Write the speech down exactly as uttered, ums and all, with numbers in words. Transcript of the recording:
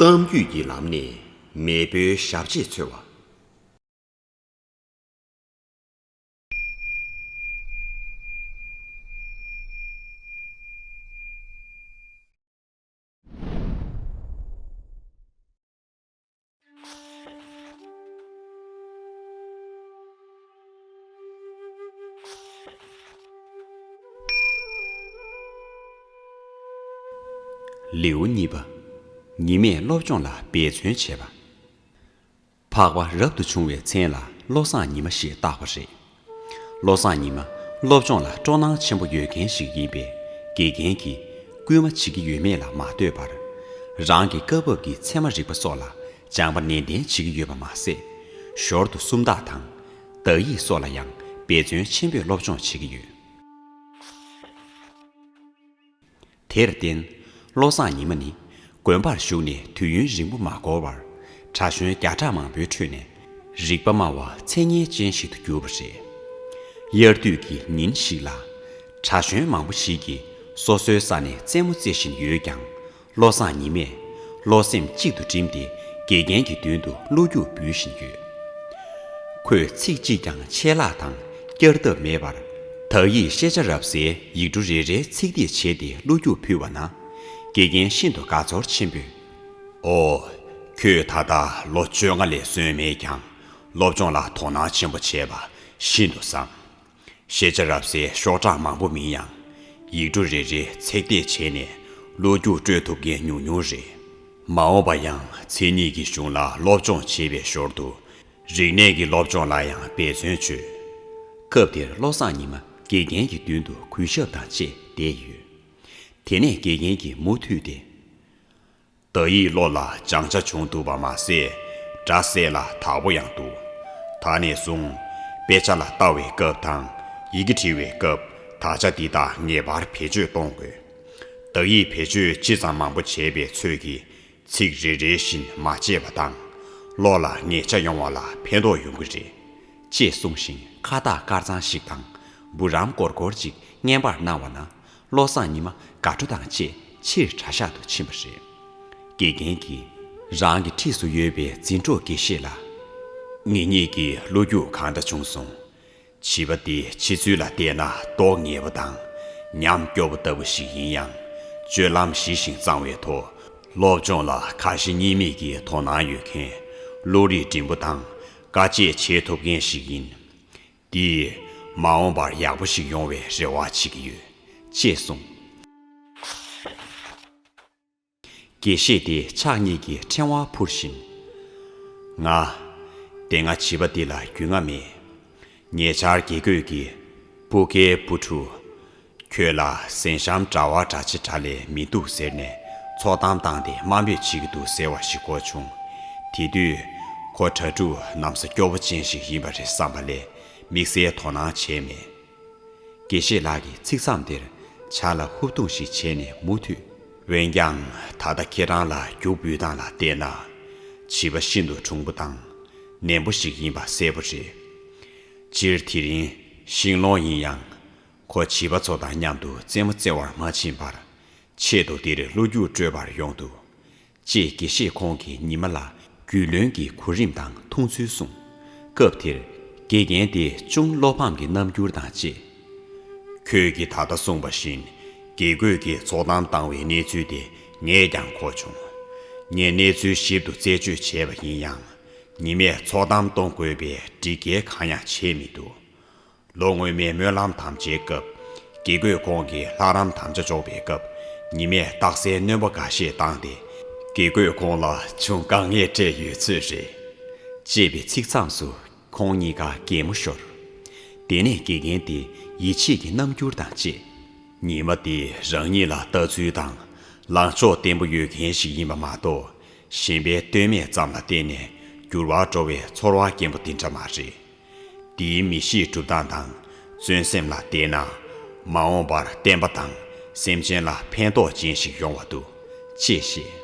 གཏམ་རྒྱུད་ཀྱི་ལམ་ནས་མེས་པོའི་ཞབས་རྗེས་འཚོལ་བ། ལེའུ་གཉིས་པ། ཉི་མས་སློབ་སྦྱོང་ལ་འབད་བརྩོན་བྱེད་པ། འཕགས་པ་རབ་ཏུ་བྱུང་བའི་མཚན་ལ་བློ་བཟང་ཉི་མ་ཞེས་བཏགས་པ་རེད། བློ་བཟང་ཉི་མ་སློབ་སྦྱོང་ལ་སྤྲོ་སྣང་ཆེན་པོ་ཡོད་མཁན་ཞིག་ཡིན་པས། དགེ་རྒན་གྱིས་སྐུལ་མ་བྱེད་ཀྱི་ཡོད་མེད་ལ་མ་ལྟོས་པར། རང་གི་སྐབས་བབ་ཀྱི་ཚད་མ་རིག་པ་སོགས་ལ་སྦྱངས་པ་ནན་ཏན་བྱེད་ཀྱི་ཡོད་པ་མ་ཟད། ཞོར་དུ་སུམ་རྟགས་དང་། དག་ཡིག་སོགས་ལ་ཡང་འབད་བརྩོན་ཆེན་པོས་སློབ་སྦྱོང་བྱེད་ཀྱི་ཡོད། དེར་བརྟེན། བློ་བཟང་ཉི་མ་ནི་དགོན་པར་ཞུགས་ནས་དུས་ཡུན་རིང་པོ་མ་འགོར་བར། གྲྭ་གཞོན་བརྒྱ་ཕྲག་མང་པོའི་ཁྲོད་ནས་རིག་པ་སྨྲ་བ་མཚན་སྙན་ཅན་ཞིག་ཏུ་གྱུར་པ་རེད། དབྱར་དུས་ཀྱི་ཉིན་ཞིག་ལ། གྲྭ་གཞོན་མང་པོ་ཞིག་གིས་སོ་སོའི་ས་ནས་རྩེད་མོ་རྩེ་བཞིན་ཡོད་ཀྱང་། བློ་བཟང་ཉི་མས་བློ་སེམས་གཅིག་ཏུ་བསྒྲིམས་ཏེ་དགེ་རྒན་གྱི་མདུན་དུ་བློ་རྒྱུགས་འབུལ་བཞིན་ཡོད། ཁོས་ཚིག་གཅིག་ཀྱང་ཆད་ལྷག་དང་བསྐྱར་ལྡབ་མེད་པར། དག་ཡིག་ཤེས་བྱ་རབ་གསལ་ཡིག་འབྲུ་རེ་རེའི་ཚིག་འདེད་བྱས་ཏེ་བློ་རྒྱུགས་ཕུལ་བ་ན། དགེ་རྒན་ཤིན་ཏུ་དགའ་ཚོར་ཆེན་པོས། ཨོ། ཁྱོད་ད་ལྟ་ལོ་བཅོ་ལྔ་ལས་སོན་མེད་ཀྱང་། སློབ་སྦྱོང་ལ་དོ་སྣང་ཆེན་པོ་བྱས་པ་ཤིན་ཏུ་བཟང་། ཤེས་བྱ་རབ་གསལ་ཤོག་གྲངས་མང་པོ་མིན་ཡང་། ཡིག་འབྲུ་རེ་རེ་ཚེག་འདེད་བྱས་ནས་བློ་རྒྱུགས་སྤྲོད་ཐུབ་མཁན་ཉུང་ཉུང་རེད། མ་འོངས་པ་ཡང་མཚན་ཉིད་ཀྱི་གཞུང་ལ་སློབ་སྦྱོང་བྱེད་པའི་ཞོར་དུ། རིག་གནས་ཀྱི་སློབ་སྦྱོང་ལ་ཡང་འབད་བརྩོན་བྱོས། སྐབས་དེར་བློ་བཟང་ཉི་མ་དགེ་རྒན་གྱི་མདུན་དུ་གུས་ཞབས་དང་བཅས་བསྡད་ཡོད། དེ་ནས་དགེ་རྒན་གྱིས་མུ་མཐུད་དེ། དག་ཡིག་བློ་ལ་སྦྱང་ཆ་བྱུང་འདུག་པ་མ་ཟད། སྒྲ་གསལ་ལ་དག་པོ་ཡང་འདུག་ད་ནས་བཟུང་དཔེ་ཆ་ལ་ལྟ་བའི་སྐབས་དང་ཡི་གེ་འབྲི་བའི་སྐབས་དག་ཆ་འདི་དག་ངེས་པར་བེད་སྤྱོད་གཏོང་དགོས། དག་ཡིག་བེད་སྤྱོད་ཅི་ཙམ་མང་པོ་བྱས་པའི་ཚོད་ཀྱིས་ཚིག་རེ་རེ་བཞིན་མ་བརྗེད་པ་དང་། བློ་ལ་ངེས་ཆ་ཡོང་བ་ལ་ཕན་ཐོགས་ཡོང་གི་རེད། ཅེས་གསུངས་ཤིང་ཁ་བཏགས་དཀར་གཙང་ཞིག་དང་འབུ་རམ་སྒོར་སྒོར་ཅིག་རྔན་པར་གནང་བ་ན། བློ་བཟང་ཉི་མ་དགའ་སྤྲོ་དང་བཅས་ཕྱིར་གྲྭ་ཤག་ཏུ་ཕྱིན་པ་རེད། དགེ་རྒན་གྱིས་རང་གི་འཁྲིས་སུ་ཡོད་པའི་འཛིན་གྲོགས་དགེ་བཤེས་ལ། ངེད་གཉིས་ཀྱི་བློ་རྒྱུགས་གང་འདྲ་བྱུང་སོང་། བྱིས་པ་འདི་ཕྱི་ཚུལ་ལ་བལྟས་ན་མདོག་ངན་པོ་དང་ཉམས་སྐྱོ་པོ་ལྟ་བུ་ཞིག་ཡིན་ཡང་། སྤྱོད་ལམ་ཞི་ཞིང་གཙང་བའི་ཐོག་སློབ་སྦྱོང་ལ་ཁ་ཞེ་གཉིས་མེད་ཀྱི་དོ་སྣང་ཡོད་མཁན། བློ་རིག་འགྲིམ་པོ་དང་དཀའ་སྤྱད་བྱེད་ཐུབ་མཁན་ཞིག་ཡིན། འདིས་མ་འོངས་པར་ཡག་པོ་ཞིག་ཡོང་བའི་རེ་བ་བྱེད་ཀྱི་ཡོད། ཅེས་གསུངས། དགེ་བཤེས་དེས་ཕྱག་གཉིས་ཀྱི་ཕྲེང་བ་འཕུར་བཞིན། ང་། དེ་སྔ་བྱིས་པ་འདི་ལ་རྒྱུས་མངའ་མེད། ཉེ་ཆར་དགེ་སྐོས་ཀྱིས་བུ་སྐལ་བུ་ཕྲུག་ཁྱོད་ལ་གཟན་ཤམ་འདྲ་བ་འདྲ་ཆེ་དྲགས་ལས་མི་འདུག་ཟེར་ནས་ཚོགས་གཏམ་བཏང་སྟེ་དམའ་འབེབས་བྱེད་ཀྱི་འདུག་ཟེར་བ་ཞིག་གོ་བྱུང་། དེ་དུས་ཁོ་གྲྭ་ཕྲུག་གནམ་ས་སྐྱོ་བོ་ཅན་ཞིག་ཡིན་པ་རེད་བསམ་པ་ལས་དམིགས་བསལ་དོ་སྣང་བྱས་མེད། དགེ་བཤེས་ལགས་ཀྱིས་ཚིག་མཚམས་དེར་ཇ་ལ་ཧུབ་ཐུང་ཞིག་བྱས་ནས་མུ་མཐུད། འོན་ཀྱང་ད་ལྟ་ཁྱེད་རང་ལ་རྒྱུགས་འབུལ་སྟངས་ལ་བལྟས་ན། བྱིས་པ་ཤིན་ཏུ་གྲུང་པོ་དང་ནན་པོ་ཞིག་ཡིན་པ་གསལ་པོ་རེད། སྤྱིར་དེ་རིང་ཤིང་སློང་ཡིན་ཡང་། ཁོ་བྱིས་པ་ཚོ་དང་མཉམ་དུ་རྩེད་མོ་རྩེ་བར་མ་ཕྱིན་པར། ཆེད་དུ་འདིར་བློ་རྒྱུགས་སྤྲོད་པར་ཡོང་འདུག་ཅེས་དགེ་བཤེས་ཁོང་གིས་ཉི་མ་ལ་རྒྱུས་ལོན་གྱི་གོ་རིམ་དང་མཐོང་ཚུལ་གསུངས། སྐབས་དེར་དགེ་རྒན་དེས་ཅུང་བློ་ཕམ་གྱི་རྣམ་འགྱུར་དང་བཅས། ཁྱོད་ཀྱིས་ད་ལྟ་གསུངས་པ་བཞིན་དགེ་སྐོས་ཀྱིས་ཚོགས་གཏམ་བཏང་བའི་གནས་ཚུལ་དེ་ངས་ཀྱང་གོ་བྱུང་། ངས་གནས་ཚུལ་ཞིབ་ཏུ་རྩད་གཅོད་བྱས་པ་ཡིན་ཡང་། ཉི་མས་ཚོགས་གཏམ་གཏོང་དགོས་པའི་སྒྲིག་འགལ་གང་ཡང་བྱས་མི་འདུག་ལོ་སྔོན་མའི་སྨོན་ལམ་དམ་བཅའི་སྐབས། དགེ་སྐོས་ཁོང་གིས་ལྷ་རམས་དམ་བཅའ་འཇོག་པའི་སྐབས། ཉི་མས་རྟགས་གསལ་སྣོན་པ་འགའ་ཤས་བཏང་སྟེ། དགེ་སྐོས་ཁོང་ལ་ཅུང་དཀའ་ངལ་འཕྲད་ཡོད་ཚོད་རེད། ཅེས་པའི་ཚིག་མཚམས་སུ་ཁོང་གཉིས་ཀ་གད་མོ་ཤོར། དེ་ནས་དགེ་རྒན་དེ་ཡིད་ཆེས་ཀྱི་རྣམ་འགྱུར་དང་བཅས། ཉི་མ་དེ་རང་ཉིད་ལ་ལྟ་ཚུལ་དང་ལངས་ཕྱོགས་བརྟན་པོ་ཡོད་མཁན་ཞིག་ཡིན་པ་མ་གཏོགས། གཞན་པའི་ལྟོས་མེད་ཙམ་ལ་བརྟེན་ནས་འགྱུར་བ་འགྲོ་བའི་ཚོར་བ་སྐྱེན་པོ་དེ་འདྲ་མ་རེད། དེའི་མི་གཤིས་གྲུབ་སྟངས་དང་བརྩོན་སེམས་ལ་བལྟས་ན། མ་འོངས་པར་བརྟན་པ་དང་སེམས་ཅན་ལ་ཕན་ཐོགས་ཅན་ཞིག་ཡོང་བ་འདུག་ཅེས་བཤད།